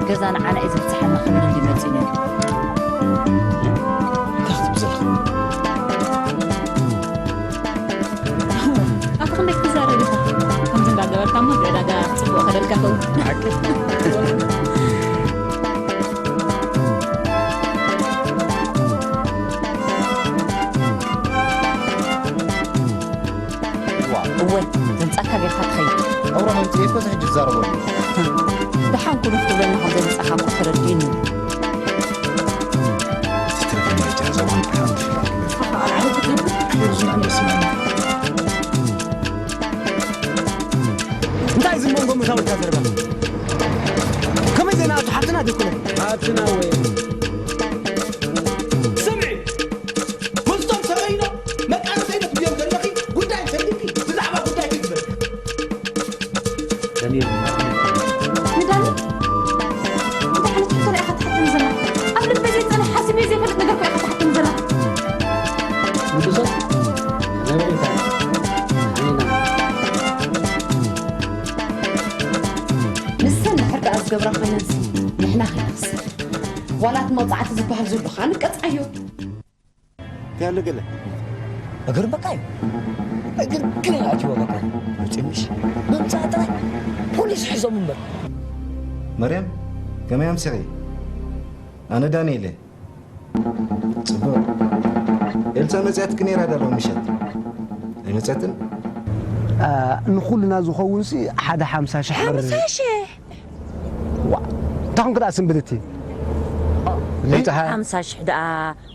ገዛ ንዓና እዩ ዝብጽሓና ክብል እንዲ መጺኡ ነይሩ። እንታይ ክትብል ዘለኻ? ኣታ ክንደይ ክትዛረብ ኢኻ? ከምዚ እንዳገበርካ እሞ ዕዳጋ ጽቡቕ ከደልካ ኸውን። ሓቂ? እወ፣ ዘምጻካ ጌርካ ትኸይድ። ኣብርሃም፣ ጽሬት በዚ ሕጂ ትዛረበሉ። ደሓን ኩኑ ክትብለና ከም ዘምጻኻ እኮ ተረዲኡኒ። እቲ ትረፈና ይቻል፣ እዛ ጓል ብጣዕሚ ትሽላ። ንስኻ ከኣ ንዓይ ክትብል? ኣየሩስ፣ ንዓይ ደስ ይብለኒ። እንታይ እዚ መንጎ መሳውርካ ዘረባ? ከመይ ዜና ኣቱ ሓፍትና ደይኮነ? ሓፍትና ወይ? ስምዒ! ምስቶም ሰበይኖ መቃረሰይኖ ትብዮም ዘለኺ ጉዳይ ሰዲድኪ ብዛዕባ ጉዳይ ትግበር። ዳንኤል፣ ንዳኒ እንታይ ዓይነት ሕቶ ኢኻ ትሓተኒ ዘላ? ኣብ ልበይ ዘይጸንሕ ሓሲበ ዘይፈልጥ ነገር እኮ ኢኻ ትሓተኒ ዘላ። ንጉሶ፣ ነበሬታ፣ ዓይና። ንሰን ድሕር ደኣ ዝገብራ ኮይነንሲ ንሕና ከይንኽስር። ዋላ እቲ መቕጻዕቲ ዝበሃል ዘሎ ኸኣ ንቀጽዓዮ። እንታይ ኣሎ ገለ? እግር በቃ እዩ። እግር ግን ኣትዎ በቃ። መጺኦምሽ? ምምጻእ ጥራይ። ፖሊስ ሒዞም እምበር። መርያም፣ ከመይ ኣምሲኺ? ኣነ ዳንኤል እየ። ጽቡቕ። ኤልሳ መጺኣትኪ ነይራ ዶ ሎሚ ምሸት? ኣይመጸትን? ኣ፣ ንኹልና ዝኸውንሲ ሓደ ሓምሳ ሽሕ ብር። ሓምሳ ሽሕ? ዋ፣ እንታይ ኮንክ ደኣ ስንብድቲ? ኦ፣ ለይታ ሓ- ሓምሳ ሽሕ ደኣ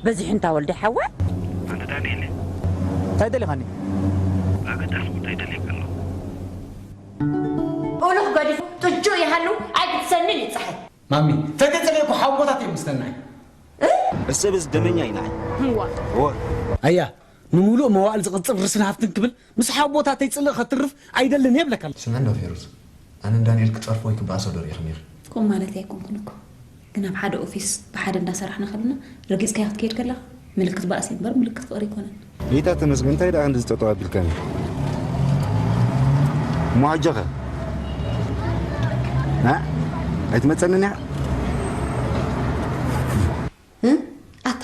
በዚሑ እንታ ወልደ ሓወ? ኣነ ዳንኤል እየ። እንታይ ደሊኻኒ? ኣገዳሲ ጉዳይ ደልየካ ኣለኹ። ኡሉኽ ገዲፉ ጥጁእ ይሃሉ ኣይክትሰንን እዩ ጸሓይ። ማሚ፣ ተገጸለይ እኮ ሓቦታት እዮም ምስተናይ። እ? እሰብ እዚ ደመኛ እዩ ንዓይ። እዋ። እወ። ኣያ፣ ንምሉእ መዋእል ዝቕጽል ርስን ሃፍትን ክብል ምስ ሓቦታተይ ጽልእ ከትርፍ ኣይደልን እየ እብለካ ኣለኹ። ስምዕና ፌሩዝ፣ ኣነን ዳንኤል ክጸርፎ ወይ ክበኣሶ ዶ ርኢኽን ኢኺ? ከምኡ ማለት ኣይኮንኩን እኮ። ግን ኣብ ሓደ ኦፊስ ብሓደ እንዳሰራሕና ከለና ረጊጽካዮ ክትከይድ ከለኻ ምልክት ባእሲ እምበር ምልክት ፍቕሪ ኣይኮነን። ጌታ ተመስገን፣ እንታይ ደኣ ክንድዚ ጠጠው ኣቢልካኒ? እሞ ሕጂ ኸ? ና? ኣይትመጸንን ኢኻ? እ? ኣታ፣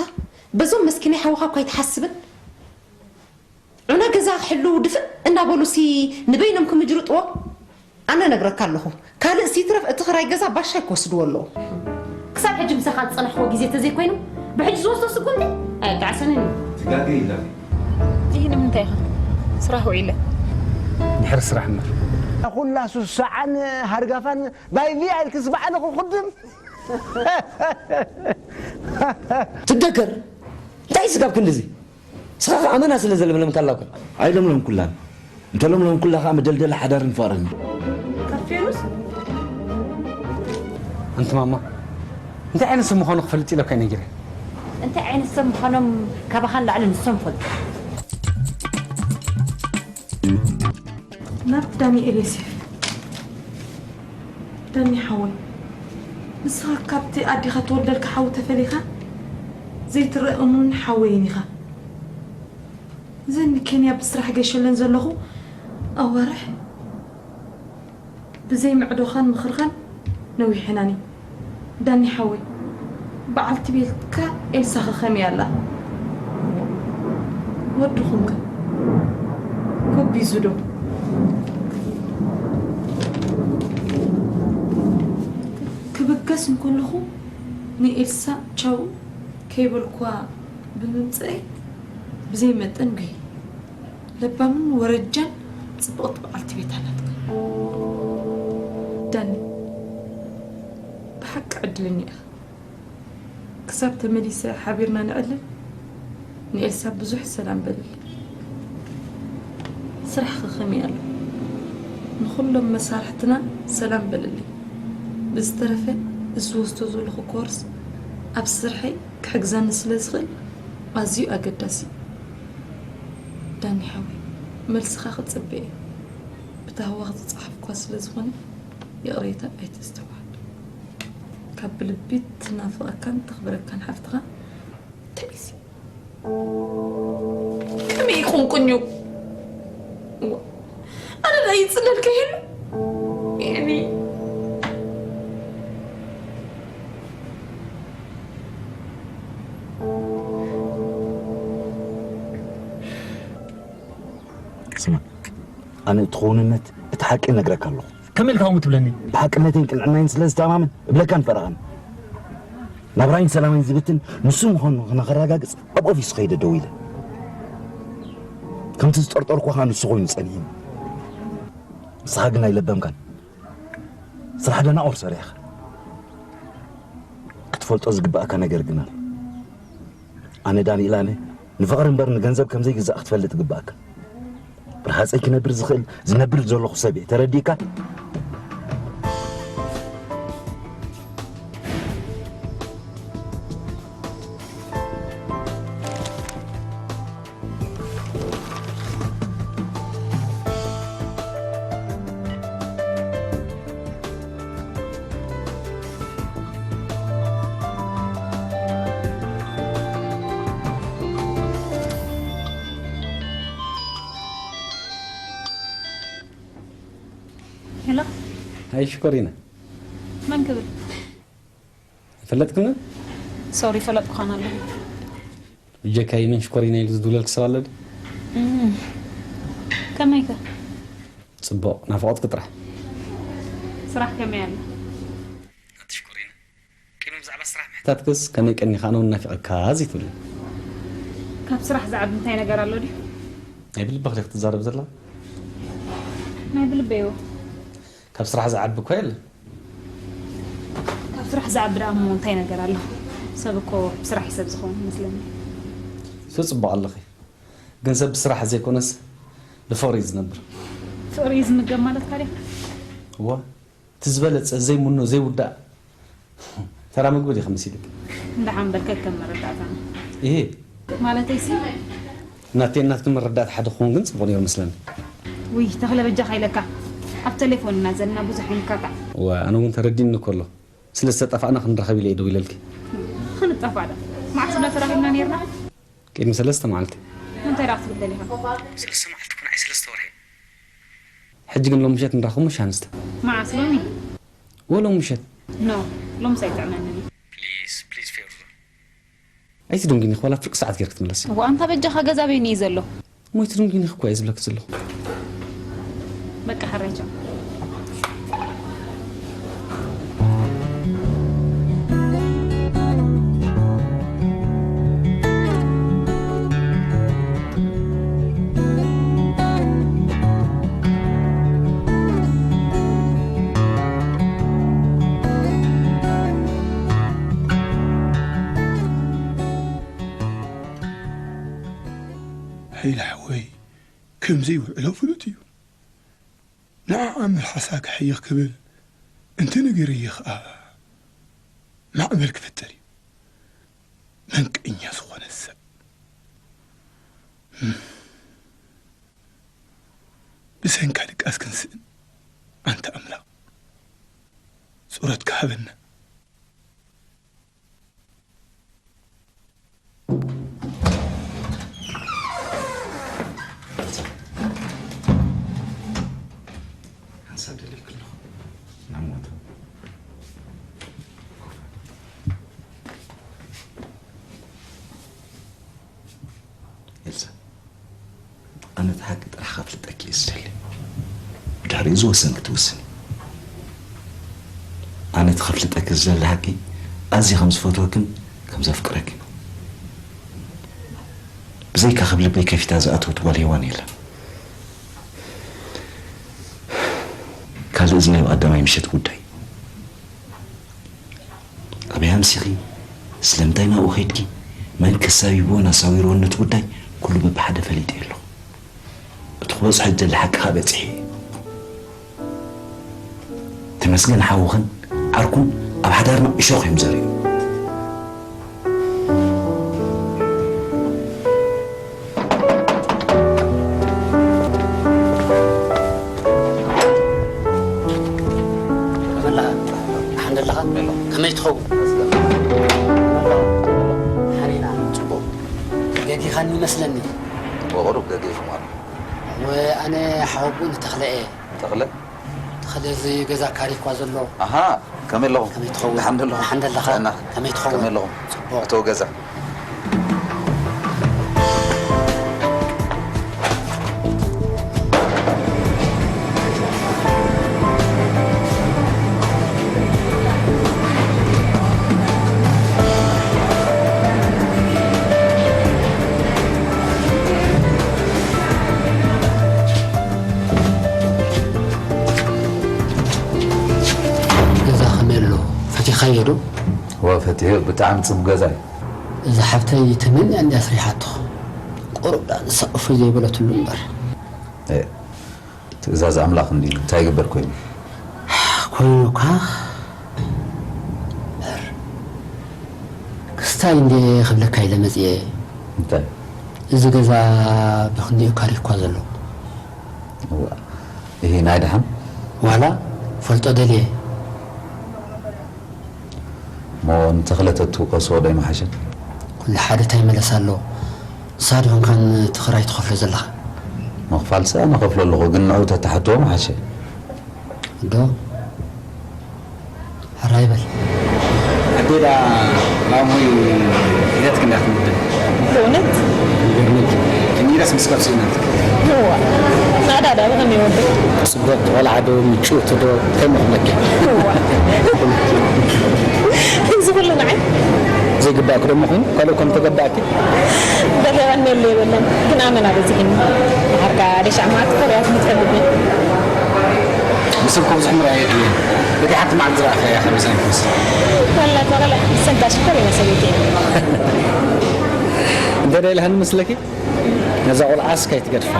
በዞም መስኪናይ ሓውኻ እኳ ኣይትሓስብን? ዑና ገዛ ክሕልው ድፍእ እናበሉሲ ንበይኖም ክምጅርጥዎ? ኣነ እነግረካ ኣለኹ፣ ካልእሲ ይትረፍ እቲ ክራይ ገዛ ባሻይ ክወስድዎ ኣለዎ። ክሳብ ሕጂ ምሳኻ ዝጸናሕክዎ ግዜ ተዘይኮይኑ፣ ብሕጂ ዝወስዶ ስጉምቲ ኣየጣዕሰንን እዩ። ትጋገ ኢላ። ይህ ንምንታይ ኢኻ? ስራሕ ውዒለ። ድሕሪ ስራሕ እምበር። ኩላ ሱሳዓን ሃርጋፋን ባይ ቪ ኣልክስ ባዕልኹ ክድም። ትደከር? እንታይ ስጋብ ክንድዚ? ንስኻ ኸኣ ኣመና ስለ ዘለምለምካ ኣላውካ። ኣይለምለምኩላን። እንተለምለምኩላ ኸኣ መደልደሊ ሓዳርን ፍቕርን እዩ። ካብ ፌሩዝ? ኣንቲ ማማ፣ እንታይ ዓይነት ሰብ ምዃኑ ክፈልጥ ኢለ እኮ እየ ነጊረ። እንታይ ዓይነት ሰብ ምዃኖም ካባኻ ንላዕሊ ንሶም ይፈልጡ። ናብ ዳንኤል ዮሴፍ። ዳኒ ሓወይ፣ ንስኻ ካብቲ ኣዴኻ ትወልደልካ ሓው ተፈሊኻ ዘይትረአ እሙን ሓወይን ኢኻ። እዘን ንኬንያ ብስራሕ ገይሸለን ዘለኹ ኣዋርሕ ብዘይ ምዕዶኻን ምኽርኻን ነዊሐናኒ። ዳኒ ሓወይ፣ በዓልቲ ቤትካ ኤልሳኸ ከመይ ኣላ? ወድኹምከ ጎቢዙ ዶ? ክብገስ እንከለኹ ንኤልሳ ቻው ከይበልኩዋ ብምምጽኣይ ብዘይ መጠን ጉሂ። ለባምን ወረጃን ጽብቕቲ በዓልቲ ቤት ኣላትካ። ዳኒ፣ ብሓቂ ዕድለኛ ኢኻ። ክሳብ ተመሊሰ ሓቢርና ንዕልል፣ ንኤልሳ ብዙሕ ሰላም በልለይ። ስራሕኺ ከመይ ኣሎ? ንኹሎም መሳርሕትና ሰላም በልለይ። ብዝተረፈ፣ እዚ ዝወስዶ ዘለኹ ኮርስ ኣብ ስርሐይ ክሕግዘኒ ስለ ዝኽእል፣ ኣዝዩ ኣገዳሲ። ዳኒ ሓወይ፣ መልስኻ ክጽበ እየ። ብታህዋኽ ዝጸሓፍኳ ስለ ዝኾነ ይቕሬታ ኣይተስተውዓል። ካብ ብልቢ ትናፍቐካን ተኽብረካን ሓፍትኻ ተዒሲ። ከመይ ይቁንቁን እዩ? ኣነ ናይ ይጽለልካ ይሄሉ። ያኒ ስማ፣ ኣነ እቲ ክውንነት እቲ ሓቂ እነግረካ ኣለኹ። ከመይ ኢልካ ከምኡ ትብለኒ? ብሓቅነተይን ቅንዕናይን ስለ ዝተኣማመን እብለካን ፈረቓን ናብራይን ሰላመይን ዝብትን ንሱ ምዃኑ ንኸረጋግጽ ኣብ ኦፊስ ኸይደ ደው ኢለ። ከምቲ ዝጠርጠርኩ ኸኣ ንሱ ኮይኑ ጸኒሕኒ። ንስኻ ግን ኣይለበምካን። ስራሕ ደናቑር ሰሪሕኻ። ክትፈልጦ ዝግባእካ ነገር ግን ኣሎ። ኣነ ዳንኤል ኣነ ንፍቕሪ እምበር ንገንዘብ ከም ዘይግዛእ ክትፈልጥ ይግባእካ። ብርሃጸይ ክነብር ዝኽእል ዝነብር ዘለኹ ሰብ እየ። ተረዲእካ? ሄሎ፣ ሃይ ሽኮሪና፣ መን ክብል? ፈለጥክኒ? ሶሪ፣ ፈለጥኩኻን ኣለኹ። ብጀካይ መን ሽኮሪና ኢሉ ዝድውለልኪ ሰብ ኣሎ ድዩ? እም፣ ከመይከ? ጽቡቕ፣ ናፍቖትኪ ጥራሕ። ስራሕ ከመይ ኣሎ? ኣቲ ሽኮሪና፣ ቅድሚ ብዛዕባ ስራሕ ምሕታትክስ ከመይ ቀኒኻ ኣነ እውን ናፊቐካ ዘይትብሊ? ካብ ስራሕ ዝዓቢ እንታይ ነገር ኣሎ ድዩ? ናይ ብልብኺ ዲኺ ትዛረቢ ዘለኺ? ናይ ብልበይ እዎ። ካብ ስራሕ ዝዓቢ እኮ የለን። ካብ ስራሕ ዝዓቢ ደኣ እሞ እንታይ ነገር ኣሎ? ሰብ እኮ ብስራሕ እዩ ሰብ ዝኸውን ይመስለኒ። ትጽብቕ ኣለኺ። ግን ሰብ ብስራሕ ዘይኮነስ ብፍቕሪ እዩ ዝነብር። ፍቕሪ እዩ ዝምገብ ማለትካ ድዩ? እዋ፣ እቲ ዝበለጸ ዘይምኖ ዘይውዳእ ተራ ምግቢ ድዩ ክምስ ኢልክ? እንዳሓንበልከ ከም መረዳእታና። ይሄ ማለተይሲ? ናተይ ናትክን መረዳእታ ሓደ ክኸውን ግን ጽቡቕ ነይሩ መስለኒ። ውይ ተኽለ በጃኻ ኢለካ። ኣብ ቴሌፎን እና ዘለና ብዙሕ ኣይንካታዕ። እዋ፣ ኣነ እውን ተረዲኒ እኮ ኣሎ። ስለ ዝተጠፋእና ክንራኸብ ኢለ እየ ደው ኢለልኪ። ክንጠፋእ ዶ? መዓስ ዶ ተራኺብና ነይርና? ቅድሚ ሰለስተ መዓልቲ። እንታይ ደኣ ክትብል ደሊኻ? ሰለስተ መዓልቲ እኮ ንዓይ ሰለስተ ወርሒ። ሕጂ ግን ሎም ምሸት ንራኸብ ምሽ ኣንስተ። መዓስ ሎሚ? ወሎ ምሸት። ኖ፣ ሎምስ ኣይጥዕመንን እዩ። ፕሊዝ ፕሊዝ ፌሩር። ኣይትደንግኒ፣ ዋላ ፍርቂ ሰዓት ጌርክ ትምለስ። እዋ ኣንታ በጃኻ ገዛ በይኑ እዩ ዘሎ። እሞ ኣይትደንግኒ እኮ እየ ዝብለክ ዘለኹ። በቃ ሕራይ ቻው። ሓይለ ሓወይ ከም ዘይውዕሎ ፍሉጥ እዩ። ንዓኣ መልሓሳ ክሕይኽ ክብል እንተነጊረዮ ኸኣ ማዕበል ክፈጥር እዩ። መንቀኛ ዝኾነ ሰብ። ብሰንካ ድቃስ ክንስእን ኣንታ ኣምላኽ ጸሎትካ ሃበና። ሓንሳብ ደሊልክ ኣለኹ ናብ ሞት። ኤልሳ፣ ኣነ እቲ ሓቂ ጥራሕ ከፍልጠኪ እየ ዝደሊ። ብድሕሪኡ ዝወሰንኪ ትውስኒ። ኣነ እቲ ከፍልጠኪ ዝደሊ ሓቂ ኣዝየ ከም ዝፈትወክን ከም ዘፍቅረክን። ብዘይካ ካብ ልበይ ከፊታ ዝኣተወት ጓል ሄዋን የላን። ካልእ እዚ ናይ ቀዳማይ ምሸት ጉዳይ። ኣበይ ኣምሲኺ? ስለምንታይ ናብኡ ኸይድኪ? መን ከሳቢብዎን ኣሳዊርዎን ነቲ ጉዳይ ኩሉ በብሓደ ፈሊጠዮ ኣለኹ። እቲ ክበጽሖ ዝደሊ ሓቂ ከኣ በጺሐ እየ። ተመስገን ሓውኽን ዓርኩን ኣብ ሓዳርና እሾኽ እዮም ዘርእዩ። ካን ይመስለኒ። ወቕሩብ ገገይኹም ኣሎ። ወኣነ ሓወቡኡ ንተኽለ እየ። ተኽለ? ተኽለ እዚ ገዛ ካሪኳ ዘሎ። ኣሃ፣ ከመይ ኣለኹም? ከመይ ትኸውን? ደሓን ደለኹም? ደሓን ደለኻ? ጥዕና? ከመይ ትኸውን? ከመይ ኣለኹም? ጽቡቕ። እተው ገዛ። ገዛ ከመይ ኣሎ? ፈቲኻዮ ዶ? ወፈትዮ ብጣዕሚ ጽቡቅ ገዛ እዩ። እዛ ሓብተይ ተመንያ እንድያ ኣስሪሓቶ። ቁሩብ ደኣ ንሳ እፎይ ዘይበለትሉ እምበር። እ፣ ትእዛዝ ኣምላኽ እንድዩ እንታይ ይግበር ኮይኑ? ኮይኑ እኳ እምበር። ክስታይ እንድየ ክብለካ ኢለ መጽየ። እንታይ? እዚ ገዛ ብኽንደይ እዩ ካሪኳ ዘሎ? እዋ፣ ይሄ ናይ ደሓን? ዋላ ፈልጦ ደልየ። እሞ ንተኽለ ተትውቀስዎ ዶ ኣይምሓሸን? ኩሉ ሓደ እንታይ መለሳ ኣለዎ? ንስኻ ዶ ኾንካ ነቲ ክራይ ትኸፍሎ ዘለኻ? ምኽፋልሲ ኣነ እኸፍሎ ኣለኹ፣ ግን ንዕኡ ተተሓትዎ ምሓሸ። ዶ? ሕራይ በል። ኣዴዳ ላሞይ ሂደት ክንዳ ትምድብ ብእውነት እኒረስ ምስ ከብሲ ናት እዋ ናዳ ዳ ብኸመይ ይወድቕ ጽቡቕ ቆልዓ ዶ ምጭውቲ ዶ ከመይ ክብለኪ እዋ እዚ ኩሉ ንዓይ ዘይግባእኪ ደሞ ኮይኑ ካልእ ከም ተገባእኪ በለባን መለ የበለን ግን ኣመና በዚሕኒ ድሓርካ ደሻዕ መዓት ፍርያት ምትፈልጥ ምስልኩ ብዙሕ ምርኣየት እየ በቲ ሓንቲ መዓልቲ ዝረኣኸያ ከመይ ሳይንቲስ ወላ ተቐለ ሰንታ ሽኮር ኢና ሰበይቲ እንተ ደልሃኒ ምስለኪ ነዛ ቆልዓስ ከይትገድፋ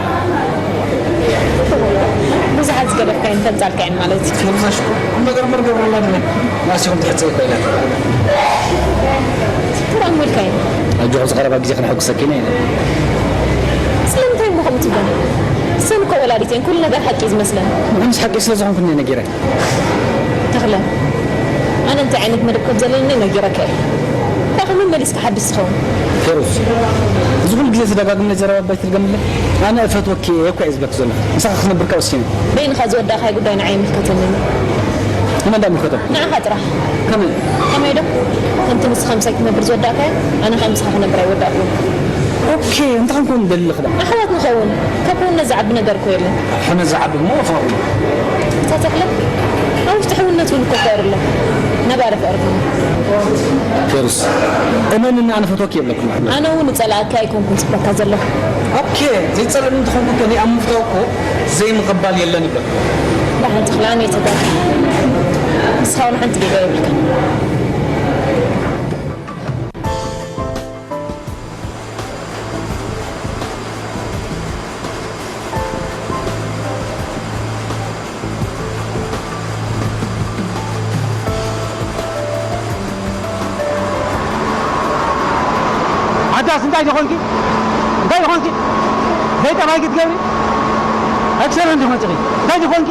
ብዙሓት ዝገደፍካ እንተምጻልካ እየን ማለት እዩ ስለብዛሽ ቁም ነገር መርገብረላ ድመ ናሲኹም ትሕፀይ ኮይና ትራን ወልካይ ኣጆኹ ዝቐረባ ግዜ ክነሐጉሰኪ ኢና ኢና ስለምንታይ እሞ ከምኡ ትብለኒ እሰን እኮ ወላዲት እየን ኩሉ ነገር ሓቂ እዩ ዝመስለን ምንም ሓቂ ስለ ዝኾንኩ እየ ነጊረ ተኽለ ኣነ እንታይ ዓይነት መደብ ከም ዘለኒ ነጊረካ እየ ዳኸ መመሊስካ ሓድሽ ትኸውን ፌሩዝ እዚ ኩሉ ግዜ ዝደጋግም ናይ ዘረባ ኣባይ ትድገምለ ኣነ እፈትወኪ እየ እኮ እየ ዝብለክ ዘለኹ ምሳኻ ክነብርካ ወሲነ በይንኻ ዝወዳእካይ ጉዳይ ንዓይ ይምልከተኒ እዩ ንመን ዳ ምልከቶ ንዓኻ ጥራሕ ከመይ ከመይ ዶ ከምቲ ንስኻ ምሳይ ክትነብር ዝወዳእካዮ ኣነ ከዓ ምሳኻ ክነብር ኣይወዳእኩ ኦኬ እንታይ ክንከውን ደሊ ክዳ ኣሕዋት ንኸውን ካብ ክውነት ዝዓቢ ነገር እኮ የለን ሕነ ዝዓቢ እሞ ፍቕሪ እታ ተኽለ ኣብ ውሽጢ ሕውነት እውን እኮ ፍቕሪ ኣሎ ነባሪ ፍቕሪ ከማ ፌሩዝ እመንና ኣነ ፈትወኪ የብለኩም ኣነ እውን እፀላእካ ኣይኮንኩን ፅበካ ዘለኹ ኦኬ ዘይፀልእኒ እንተኾንኩ እኮ ናይ ኣብ ምፍታው እኮ ዘይምቕባል የለን ይብለኩም ብሓንቲ ክልኣን የተጋር ንስኻ እውን ሓንቲ ጌጋ የብልካ ኣንታስ እንታይ ዲኾንኪ? እንታይ ዲኾንኪ? ዘይጠባይ ክትገብሪ? ኣክሰር እንዲኹም ጽኺ። እንታይ ዲኾንኪ?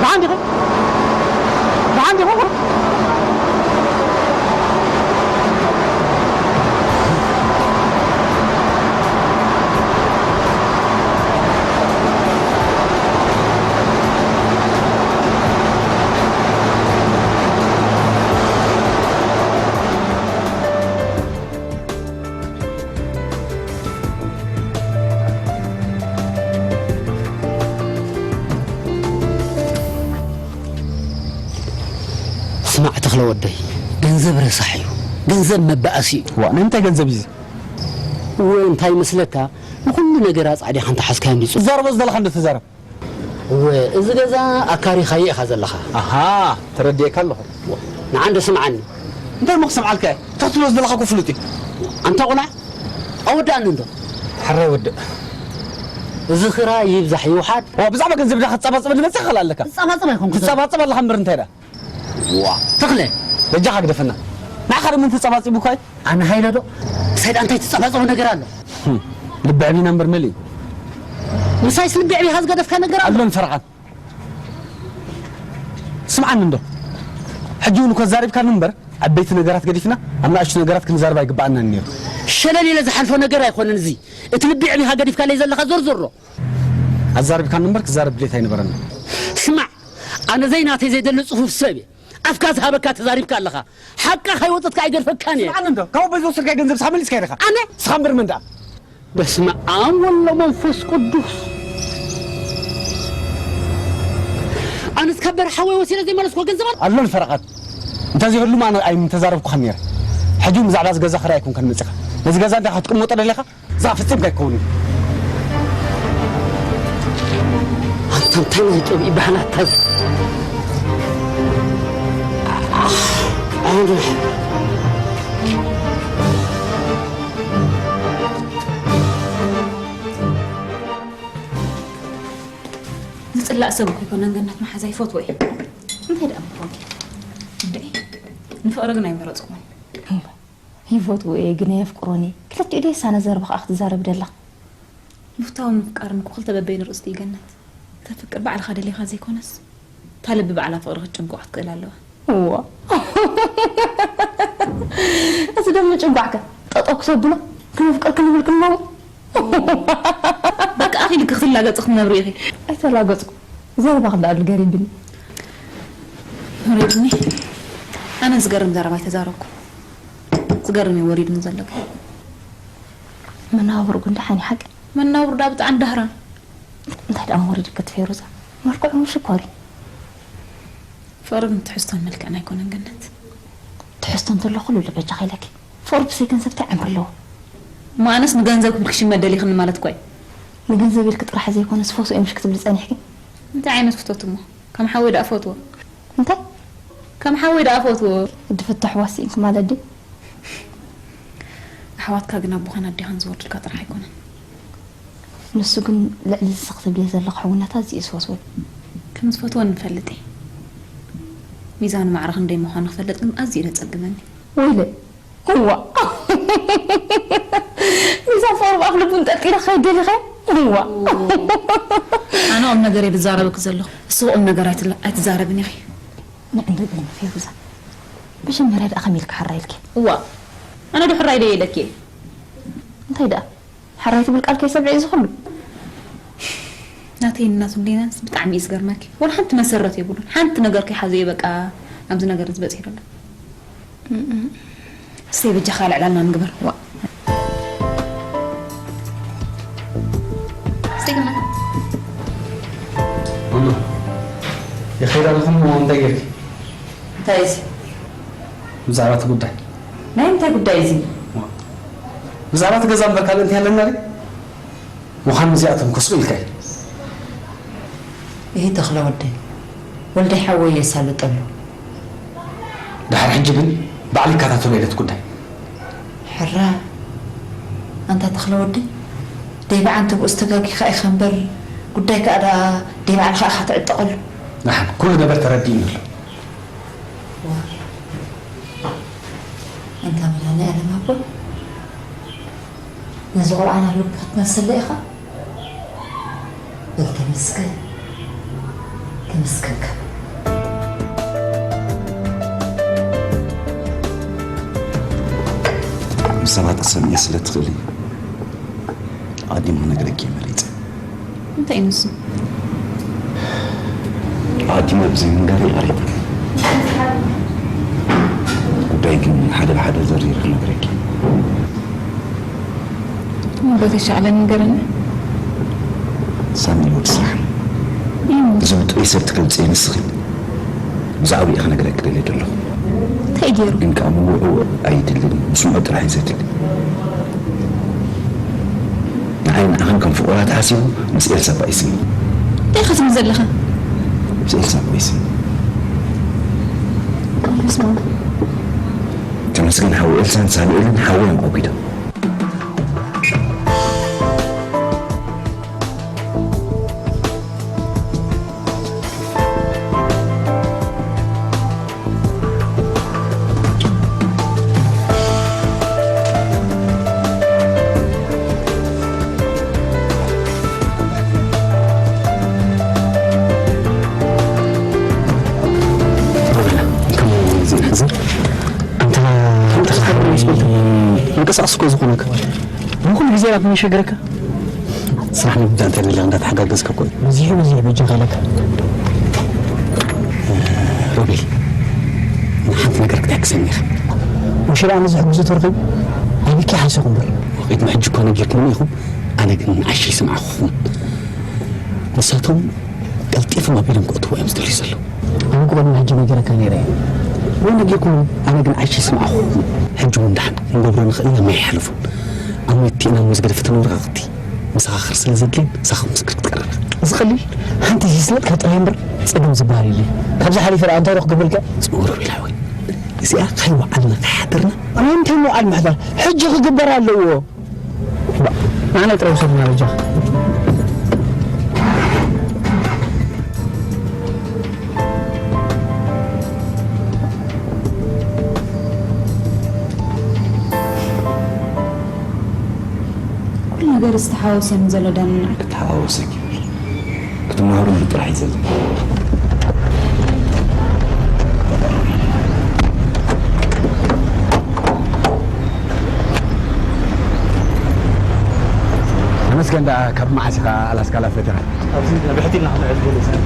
ደሓን ዲኺ? ደሓን ዲኹም? ስማዕ ተኽለ ወደይ፣ ገንዘብ ረሳሕ እዩ። ገንዘብ መባኣሲ እዩ። ዋ ናይ እንታይ ገንዘብ እዩ እዚ? እወ እንታይ ይመስለካ ንኹሉ ነገር ኣጻዕዲኻ እንተሓዝካዮ እንዲዩ ጽቡቕ። ትዛረቦ ዘለኻ እንዶ ተዛረብ። እወ እዚ ገዛ ኣካሪኻዮ ኢኻ ዘለኻ። ኣሃ ተረዲኤካ ኣለኹ። ንዓ እንዶ ስምዓኒ። እንታይ እሞ ክሰምዓልካ እየ? እንታይ ትብሎ ዘለኻ እኮ ፍሉጥ እዩ። ኣንታ ቆልዓ ኣወዳእኒ እንዶ። ሕራይ ወድእ። እዚ ኽራይ ይብዛሕ ይውሓድ። ዋ ብዛዕባ ገንዘብ ዳ ክትጸባጸበኒ መጺኻ ኣለካ። ክጸባጸብ ኣይኮንኩ። ትጸባጸብ ኣለኻ እምበር እንታይ ዳ? ዋ ተኽለ በጃኻ ግደፈና። ንዓኻ ዶ ምን ተጸባጺቡካ እዩ? ኣነ ሃይለ ዶ ሰይጣን እንታይ ትጸባጸቦ ነገር ኣሎ? ልቢ ዕቢና እምበር መሊኡ። ምሳይስ ልቢ ዕቢኻ ዝገደፍካ ነገር ኣሎ? ኣሎን ፈርዓን። ስምዓኒ እንዶ ሕጂ እውን እኮ ዛሪብካኒ እምበር ዓበይቲ ነገራት ገዲፍና ኣብ ንኣሽቱ ነገራት ክንዛረብ ኣይግባኣናን ነይሩ። ሸለል ኢለ ዝሓልፎ ነገር ኣይኮነን እዚ። እቲ ልቢ ኣዕቢኻ ገዲፍካለይ ዘለኻ ዞርዞሮ። ኣዛሪብካኒ እምበር ክዛረብ ድሌት ኣይነበረኒ። ስማዕ፣ ኣነ ዘይናተይ ዘይደሊ ጽፉፍ ሰብ እየ። ኣፍካ ዝሃበካ ተዛሪብካ ኣለኻ። ሓቃ ከይወጸትካ ኣይገድፈካን እየ። ስምዓኒ እንዶ፣ ካብ ኣቦይ ዝወሰድካዮ ገንዘብ ንስኻ መሊስካዮ ዲኻ? ኣነ? ንስኻ እምበር መን ደኣ? በስመ ኣብ ወወልድ ወመንፈስ ቅዱስ። ኣነስ ካብ በርሓ ወይ ወሲደ ዘይመለስኮ ገንዘብ ኣሎ? ኣሎ ንፈረቓት። እንተዘይህሉ ኣነ ኣይምተዛረብኩኻን ነይረ። ሕጂ እውን ብዛዕባ እዚ ገዛ ክርኢ ኣይኮንካን መጺኻ። ነዚ ገዛ እንታይ ክትቅመጦ ደሊኻ? እዛ ፍጺምካ ኣይከውንን። ኣንታ እንታይ ናይ ጦቢእ ባህላታ? ኣነ ዝጽላእ ሰብ እኮ ኣይኮነን ገነት መሓዛ ይፈትዎ እየ። እንታይ ደኣ ምኾንኪ? እንዴ፣ ንፍቕሪ ግን ኣይመረጽኩን። እሞ፣ ይፈትዎ እየ ግን የፍቅሮን እየ። ክልቲኡ ደስ ኣነ ዘረባ ከኣ ክትዛረብ ደላ። ምፍታውን ምፍቃርን እኮ ክልተ በበይኑ ርእስቲ እዩ ገነት። ተፍቅር ባዕልኻ ደሊኻ ዘይኮነስ፣ እታ ልቢ ባዕላ ፍቕሪ ክትጭንቆ ክትክእል ኣለዋ። እዋ። እዚ ደሞ ጭንቋዕከ ጠጠው ክተብሎ ክነፍቅር ክንብል ክንመው። በቃ ኣኺልኪ ክትላገጺ ክትነብሪ ኢኺ። ኣይተላገጽኩ። ዘረባኺ ደኣ ገሪምኒ። ወሪድኒ። ኣነ ዝገርም ዘረባ ኣይተዛረብኩ። ዝገርም እዩ ወሪድኒ ዘሎ ግን። መነባብርኡ ግን ደሓን እዩ ሓቂ? መነባብርኡ ደኣ ብጣዕሚ ዳህራን። እንታይ ደኣ ወሪድኪ እቲ ፌሩዛ? መልክዑ እውን ሽኮር እዩ። ፍቕሪ ግን ትሕዝቶን መልክዕን ኣይኮነን ገነት። ትሕዝቶ እንተሎ ኩሉ ኣሎ በጃኺ ኢለኪ። ፍቕሪ ብዘይ ገንዘብ እንታይ ዕምሪ ኣለዎ? እሞ ኣነስ ንገንዘብ ክብል ክሽመት ደሊኽኒ ማለት እኮ እዩ። ንገንዘብ ኢልኪ ጥራሕ ዘይኮነስ ፍትዎ እየ ምሽ ክትብሊ ጸኒሕኪ? እንታይ ዓይነት ፍቶት እሞ? ከም ሓወይ ደኣ ፈትዎ። እንታይ? ከም ሓወይ ደኣ ፈትዎ። ወዲ ፍታሕ ዋሲንኪ ማለት ድዩ? ኣሕዋትካ ግን ኣቦኻን ኣዴኻን ዝወርድልካ ጥራሕ ኣይኮነን። ንሱ ግን ልዕሊ እዚ ክትብልዮ ዘለኺ ሕውነት ኣዝዩ እዩ ዝፈትወሉ። ከም ዝፈትወኒ ይፈልጥ እየ። ሚዛኑ ማዕረ ክንደይ ምዃኑ ክፈልጥ ግን ኣዝዩ እዩ ዘጸግመኒ። ወይለይ! እዋ! ሚዛን ፍቕሪ ብኣፍ ልቡ እንጠልጢለ ክኸይድ ደሊኸ? እዋ! ኣነ ቁም ነገር እየ ዝዛረበኪ ዘለኹ። እሱ ቁም ነገር ኣይትላ-፣ ኣይትዛረብን ኢኺ። ንዕንድር ኢልኒ ፌሩዛ። መጀመርያ ደኣ ከመይ ኢልኪ ሕራይ ኢልኪ? እዋ! ኣነ ዶ ሕራይ ደየ ኢለኪ እየ? እንታይ ደኣ? ሕራይ ትብል ቃል ከይሰምዐ እዩ ዝኹሉ። ናተይን ናቱን ሌናንስ ብጣዕሚ እዩ ዝገርመኪ። ወላ ሓንቲ መሰረት የብሉን። ሓንቲ ነገር ከይሓዘ እዩ በቃ ኣብዚ ነገር እዚ በጺሑ ዘሎ። እሰይ በጃኻ ልዕላልና ንግበር። ዋ። እሰይ ግርማ። ማማ፣ ይኸይድ ኣለኹ እሞ እንታይ ጌርኪ? እንታይ እዚ? ብዛዕባ እቲ ጉዳይ። ናይ እንታይ ጉዳይ እዚ? ብዛዕባ እቲ ገዛ እምበር ካልእ እንታይ ኣለና ድዩ? ምዃኑ እዚኣቶም ከስኡ ኢልካ እዩ። እሂ ተኽለ ወደይ፣ ወልደይ ሓወይ የሳልጠሉ። ድሓር ሕጂ ግን ባዕሉ ይከታተሎ ኢለ እቲ ጉዳይ። ሕራ፣ ኣንታ ተኽለ ወደይ፣ ደይ ብዓንተብኡ ዝተጋጊኻ ኢኻ እምበር፣ ጉዳይ ከኣ ደኣ ደይ ባዕልኻ ኢኻ ትዕጠቐሉ። ደሓን፣ ኩሉ ነገር ተረዲእኒ ኣሎ። ዋ፣ ኣንታ መድሃኔ ዓለም ኣቦ፣ ነዚ ቆልዓ ናብ ልቡ ክትመልሰለይ ኢኻ? በል ተመስገን፣ ተመስገን ካብ። ብሰባት ክሰምዕ ስለ ትኽእሊ፣ ኣቐዲመ ክነግረኪ እየ መሪጸ። እንታይ እዩ ንሱ? ኣቐዲመ ብዘይ ምንጋር ይቕሬታ። ጉዳይ ግን ሓደ ብሓደ ዘርዚረ ክነግረኪ። እሞ በተሻዕለ ንገረኒ። ሳሚ ወዲ ስራሕ። እዩ። እዚ ብጥዑይ ሰብ ትገልጽዮ ንስኺ። ብዛዕባኡ ክነግረኪ ደልየ ዘለኹ። እንታይ ገይሩ? ግን ከኣ ምውዕውዕ ኣይድልን። ምስምዑ ጥራሕ እዩ ዘድሊ። ንዓይ ንዓኽን ከም ፍቑራት ሓሲቡ ምስ ኤልሳ እኳ ይስኒ። እንታይ ኢኻ ትብል ዘለኻ? ምስ ኤልሳ እኳ ይስኒ። ቃል ስማማ። ተመስገን ሓው ኤልሳን ሳሙኤልን ሓውዮም ኣጒዶም። እኮ ዝኾነካ። ንኹሉ ግዜ ናት መሸገረካ። ስራሕ ንምብዳእ እንታይ ደለኻ እንዳተሓጋገዝካ እኮ እዩ። በዚሑ በዚሑ በጃኻ ኢለካ። ሮቤል፣ ንሓንቲ ነገር ክትሕግዘኒ ኢኻ። ሙሽራ ኣነ ዝሕግዙ ተረኺቡ፣ ኣቢኪ ሓይሰኹም እምበር። ቅድሚ ሕጂ እኮ ነጊርኩምኒ ኢኹም፣ ኣነ ግን ንዓሽ ይስምዓኹም። ንሳቶም ቀልጢፎም ኣቢሎም ክእትዎ እዮም ዝደልዩ ዘለዉ። ኣነ እኮ ቅድሚ ሕጂ ነጊረካ ነይረ እየ። ወይ ነጊርኩም፣ ኣነ ግን ዓሽ ይስምዓኹም። ሕጂ እውን ደሓን ክንገብሮ ንኽእል ኢና፣ ማይ ይሓልፉ። ኣሞይ እቲእና ምስ ገደፈትን ወረቓቕቲ መሰኻኽር ስለ ዘድልየን፣ ንሳኻ ምስክር ክትቀርብ። እዚ ቀሊል፣ ሓንቲ ዝስለጥካ ጥራይ እምበር ጸገም ዝበሃል የለን። ካብዚ ሓሊፈ ደኣ እንታይ ዶ ክገብረልካ? ጽውር ቢላ ወይ። እዚኣ ከይወዓልና ከይሓደርና። ኣነ እንታይ ምውዓል ምሕዳር? ሕጂ ክግበር ኣለዎ። ንዓና ጥራይ ውሰድና በጃኻ። ኩሉ ነገር ዝተሓዋወሰኒ ዘሎ ዳንና። ክተሓዋወሰኪ ክትመሃሩሉ ጥራሕ እዩ ዘሎ። ተመስገን ደኣ፣ ካብ መዓስ ኢኻ ኣላስካ ላፈቲኻ? ኣብዚ ብሕቲ ኢልና ክንዕል ገለ ሰብ።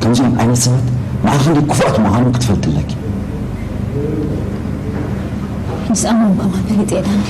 ከምዚኦም ዓይነት ሰባት ብዓል ክንደይ ክፉኣት ምዃኖም ክትፈልጢ ኣለኪ። ምስኣም እኮ ፈሊጠ እየ ዳኒ።